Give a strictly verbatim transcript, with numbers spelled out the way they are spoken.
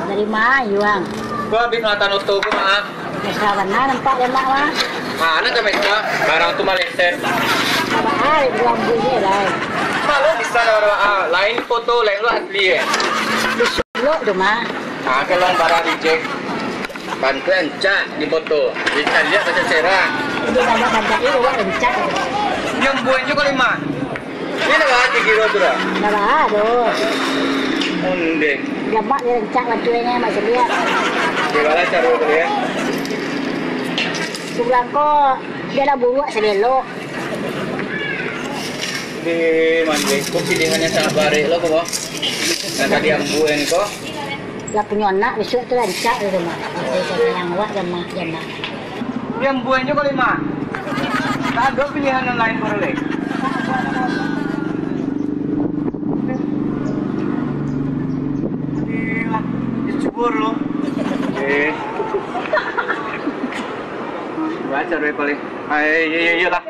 Dari ma, Yuang? Ko abih nonton oto ko, Mak. Mesra bana nampak dek Mak, mah. Mano ka mesra? Barang tu maleset. Abah, Yuang bunyi lai. Mak lo bisa lah, Mak. Ah, lain foto, lain lo asli, eh. Di Solok tu, mah. Ah, kalau barang reject. Ban tu rancak di foto. Dicaliak macam serang. Itu banyak-banyak ni, awak rancak. Yang buahnya kali, Mak. Ini dah bahas di kiro tu dah. Dah bahas tu. Onde. Gamak dia rancak bantuannya, Mak Selia. Bagaimana cara tu ya? Pulang ko, dia lah buruak selelok. Di mandi, kok pilihannya sangat barek lo, kok. Nak tadi ambuan ko. Lah punyo anak bisuak tu rancak tu, Mak. Saya sayang awak, Mak, Mak. Yang buahnya kali, Mak. Tak ada pilihan yang lain, Bro, leh. Aduh, dicubur lo. Eh. Baca dulu, paling. Ah, iya, iya, iya lah.